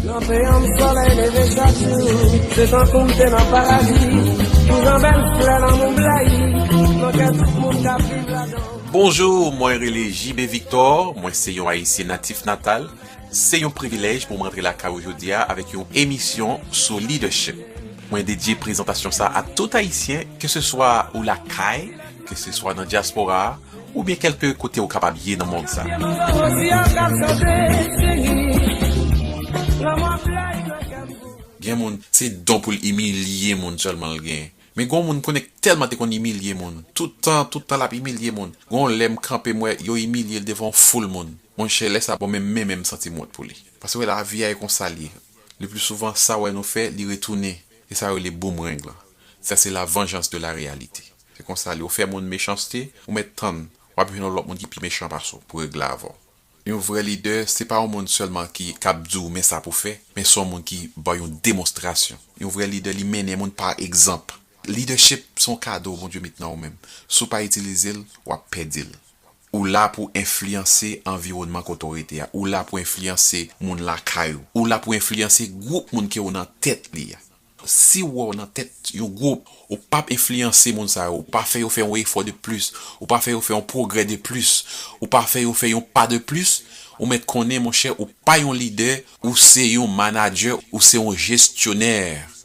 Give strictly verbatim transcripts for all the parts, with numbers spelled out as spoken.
Nan peyi an, solèy leve chak jou. Se tankou m te nan paradi. Tou jan bèl flè lanmou blayi. Nan kè tout moun k ap viv ladan. Bonjou, mwen rele J B Victor, mwen se yon Ayisyen natif natal. Se yon privilèj pou mwen antre lakay ou jodi a avèk yon emisyon sou leadership. Mwen dedye prezantasyon sa a tout Ayisyen, ke se swa ou lakay, ke se swa nan dyaspora a, oubyen kèlke kote ou kapab ye nan mond sa. Gen moun, se don pou l imilye moun sèlman l gen. Men gen moun konnen tèlman te konn imilye moun. Tout tan, tout tan l ap imilye moun. Gen lè m kanpe, m wè yo imilye l devan yon foul moun. Monchè, lè sa, bon, men, men, men m santi m wont pou li. Paske wè lavi a e konsa l ye. Le pli souvan, sa w wè nou fè, li retounen. E sa yo rele boomerang lan. Sa se la vengeance de la réalité. Se konsa li, ou fè moun mechanste, ou mèt tann, w ap jwenn yon lòt moun ki pi mechan pase w pou regle avè w. Yon vrè lidè, se pa yon moun sèlman ki, k ap di w men sa pou fè, men se yon moun ki ba w yon demonstrasyon. Yon vrè lidè, li mennen moun pa egzanp. Leadership se yon kado Bondye met nan ou menm. Si w pa itilize l, w ap pèdi l. Ou la pou enfliyanse anviwònman kote w rete a. Ou la pou enfliyanse moun lakay ou. Ou la pou enfliyanse gwoup moun ke w nan tèt li a. Si w wè w nan tèt yon gwoup, ou p ap enfliyanse moun sa yo, ou pa fè yo fè yon efò de plis, ou pa fè yo fè yon pwogrè de plis, ou pa fè yo fè yon pa de plis, ou mèt konnen, monchè, ou pa yon lidè, ou se yon manadjè, ou se yon jesyonè,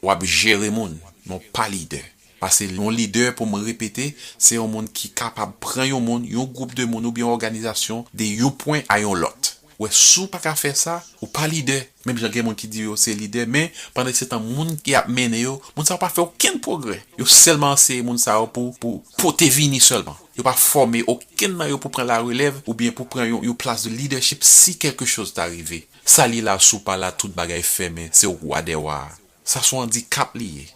w ap jere moun, men w pa lidè. Paske yon lidè, pou m repete, se yon moun ki kapab pran yon moun, yon gwoup de moun oubyen yon òganizasyon de yon pwen a yon lòt. Ou wè, si w pa ka fè sa, ou pa lidè. Menm jan gen moun ki di yo se lidè, men pandan se tan moun ki ap mennen yo, moun sa yo pa fè okenn pwogrè. Yo sèlman anseye moun sa yo pou, pou pote vini sèlman. Yo pa fòme okenn nan yo pou pran larelèv oubyen pou pran yon, yon plas de lidèchip si kèlke choz ta rive. Sa li la, si w pa la, tout bagay fèmen, se w wa dè wa. Sa se yon andikap li ye.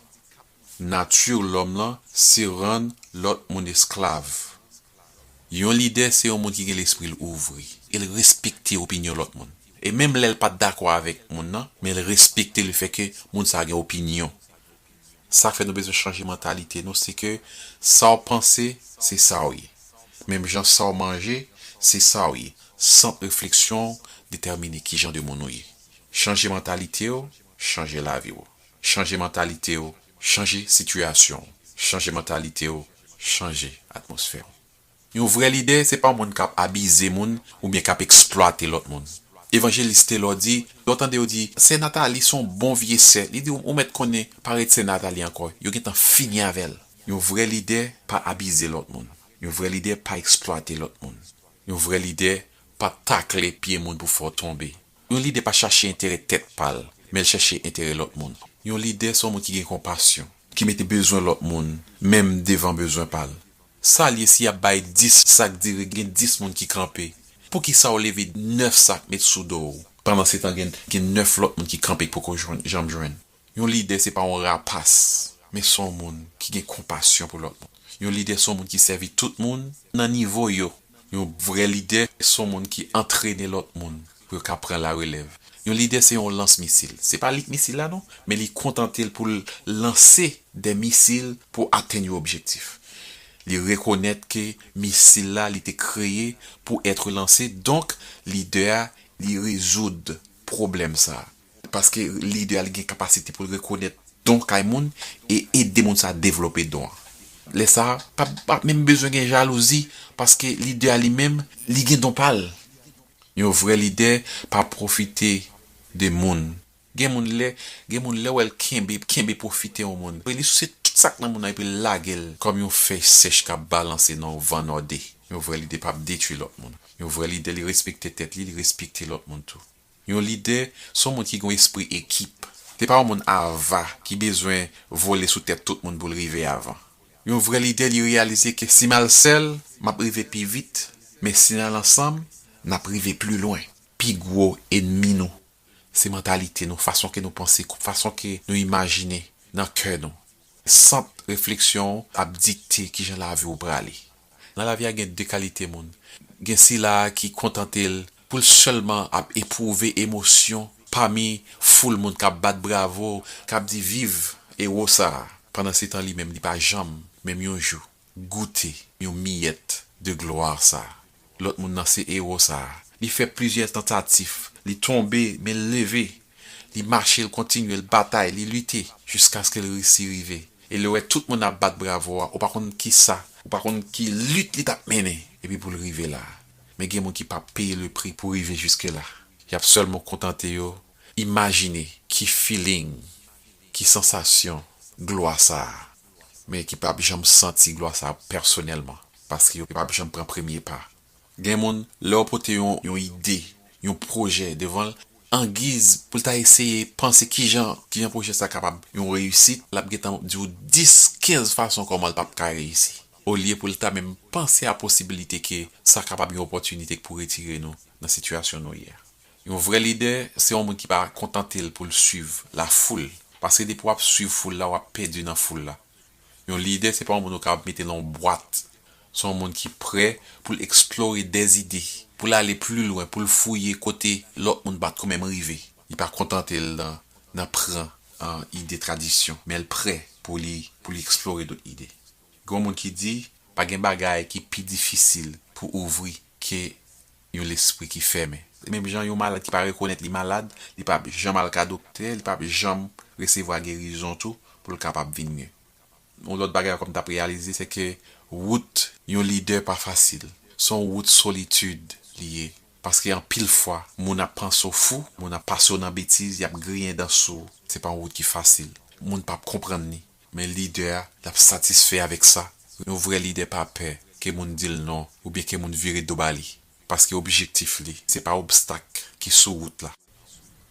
Nati lòm lan se rann lòt moun esklav. Yon lidè se yon moun ki gen lespri l ouvri e l respekte opinyon lòt moun. E menm lè l pa t dakò avèk moun nan, men l respekte lefètke moun sa a gen opinyon. Sa fè nou bezwen chanje mantalite nou, se ke sa w panse, se sa w ye. Menm jan sa w manje, se sa w ye. Sant refleksyon w detèmine ki jan de moun ou ye. Chanje mantalite w, chanje lavi w. Chanje mantalite w, chanje sitiyasyon w. Chanje mantalite w, chanje atmosfè w. Yon vrè lidè, se pa yon moun k ap abize moun oubyen k ap eksplwate lòt moun. Evanjelis Taylor di, lè w tande yo di, Sè Nathalie se yon bon vye sè, li di, ou mèt konnen, pa ret Sè Nathalie ankò, yo gentan fini avè l. Yon vrè lidè pa abize lòt moun. Yon vrè lidè pa eksplwate lòt moun. Yon vrè lidè pa takle pye moun pou fè w tonbe. Yon lidè pa chache enterè tèt pa l, men l chache enterè lòt moun. Yon lidè se yon moun ki gen konpasyon, ki mete bezwen lòt moun menm devan bezwen pa l. Sa l ye si y ap bay dis sak diri, gen dis moun ki kanpe? Poukisa w leve nèf sak met sou do w, pandan se tan gen, gen nèf lòt moun ki kanpe ki poko jwenn, janm jwenn? Yon lidè se pa yon rapas, men se yon moun ki gen konpasyon pou lòt moun. Yon lidè se yon moun ki sèvi tout moun nan nivo yo. Yon vrè lidè se yon moun ki antrene lòt moun pou yo ka pran larelèv. Yon lidè se yon lans misil. Se pa li k misil la non, men li kontante l pou l lanse de misil pou atenn yon objektif. Li rekonèt ke misil la, li te kreye pou èt lanse, donk lidè a, li rezoud pwoblèm sa a. Paske lidè a, li gen kapasite pou l rekonèt don kay moun e ede moun sa a devlope don an. Lè sa a, pa, pa menm bezwen gen jalouzi, paske lidè a li menm, li gen don pa l. Yon vrè lidè pa pwofite de moun. Gen moun lè, gen moun lè w wè l kenbe, kenbe pwofite yon moun. Li souse tout sa k nan moun nan epi l lage l kòm yon fèy sèch k ap balanse nan yon van nòde. Yon vrè lidè p ap detwi lòt moun. Yon vrè lidè, li respekte tèt li, li respekte lòt moun tou. Yon lidè, se yon moun ki gen yon espri ekip. Se pa yon moun ava ki bezwen vole sou tèt tout moun pou l rive avan. Yon vrè lidè, li reyalize ke si m al sèl, m ap rive pi vit, men si n al ansanm, n ap rive pli lwen. Pi gwo ènmi nou, se mantalite nou, fason ke nou panse, fason ke nou imajine nan kè nou. Sant refleksyon w ap dikte kijan lavi w prale. Nan lavi a gen de kalite moun. Gen sila a ki kontante l pou l sèlman ap epwouve emosyon pami foul moun k ap bat bravo, k ap di viv ewo sa a. Pandan se tan li menm li pa janm, menm yon jou, goute yon miyèt de glwa sa a. Lòt moun nan se ewo sa a. Li fè plizyè tantatif, li tonbe, men l leve. Li mache, l kontinye, l batay, li lite, jiskaske l resi rive. E lè w wè tout moun ap bat bravo a, ou pa konn ki sa, ou pa konn ki lit li t ap mennen, epi pou l rive la. Men gen moun ki p ap peye le pri pou rive jiske la. Y ap sèlman kontante yo imajine ki feeling, ki sansasyon glwa sa a. Men ki p ap janm santi glwa sa a pèsonèlman, paske yo p ap janm pran premye pa. Gen moun, lè w pote yon, yon ide, yon pwojè devan l, angiz pou l ta eseye panse kijan, kijan pwojè sa kapab yon reyisit, l ap gentan di w dis, kenz fason kòman l p ap ka reyisi. Olye pou l ta menm panse a posibilite ke sa kapab yon opòtinite k pou retire nou nan sitiyasyon nou ye a. Yon vrè lidè, se yon moun ki pa kontante l pou l swiv lafoul. Paske depi w ap swiv foul la, w ap pèdi nan foul la. Yon lidè, se pa yon moun ou ka mete nan yon bwat. Se yon moun ki prè pou l eksplore dèzide, pou l ale pli lwen, pou l fouye kote lòt moun pa t ko menm rive. Li pa kontante l nan, nan pran, an, ide tradisyon, men l prè pou li, pou li eksplore dòt ide. Gen yon moun ki di, pa gen bagay ki pi difisil pou ouvri ke yon lespri ki fèmen. Menm jan yon malad ki pa rekonèt li malad, li p ap janm al ka doktè, li p ap janm resevwa gerizon tou pou l kapab vin mye. Yon lòt bagay ankò m t ap reyalize, se ke wout yon lidè pa fasil. Se yon wout solitid li ye. Paske anpil fwa, moun ap panse w fou, moun ap pase w nan betiz, y ap griyen dan sou w. Se pa yon wout ki fasil. Moun p ap konprann li. Men lidè a, l ap satisfè avèk sa. Yon vrè lidè pa pè ke moun di l non oubyen ke moun vire do ba li. Paske objektif li, se pa obstak ki sou wout la.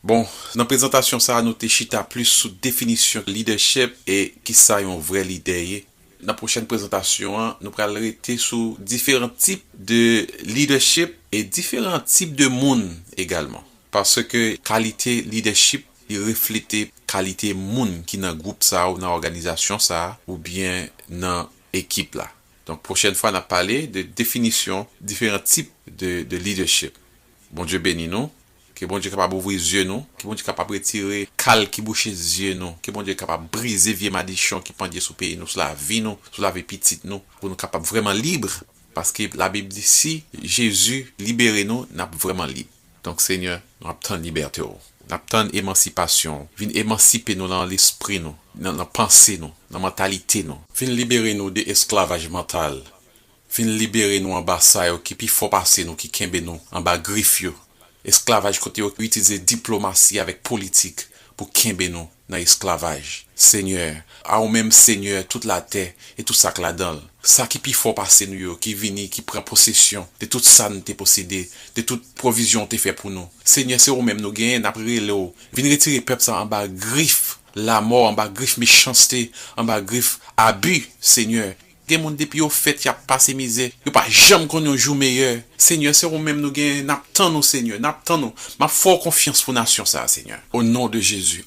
Bon, nan prezantasyon sa a, nou te chita plis sou definisyon leadership e kisa yon vrè lidè ye. Nan pwochèn prezantasyon an, nou pral rete sou diferan tip de leadership e diferan tip de moun egalman. Paske kalite leadership, li reflete kalite moun ki nan gwoup sa a ou nan òganizasyon sa a oubyen nan ekip la. Donk, pwochèn fwa, n ap pale de definisyon diferan tip de, de leadership. Bondye beni nou. Ke Bondye kapab ouvri zye nou. Ke Bondye kapab retire kal ki bouche zye nou. Ke Bondye kapab brize vye madichon ki pandye sou peyi nou, sou lavi nou, sou lavi pitit nou, pou nou kapab vrèman lib. Paske Labib di, si Jezi libere nou, n ap vrèman lib. Donk, Senyè, n ap tann libète w. N ap tann emansipasyon w. Vin emansipe nou nan lespri nou, nan, nan panse nou, nan mantalite nou. Vin libere nou de esklavaj mantal. Vin libere nou anba sa yo ki pi fò pase nou, ki kenbe nou anba grif yo. Esklavaj kote yo itilize diplomasi avèk politik pou kenbe nou nan esklavaj. Senyè, a ou menm Senyè tout latè e tout sa k ladan l. Sa ki pi fò pase nou yo, ki vini, ki pran posesyon de tout sa n te posede, de tout pwovizyon w te fè pou nou. Senyè, se ou menm nou genyen, n ap rele w. Vin retire pèp sa anba grif lamò, anba grif mechanste, anba grif abi, Senyè. Gen moun depi yo fèt, y ap pase mizè. Yo pa janm konn yon jou meyè. Senyè, se ou menm nou genyen. N ap tann ou, Senyè. N ap tann ou. M ap fè w konfyans pou nasyon sa a, Senyè. O non de Jezi.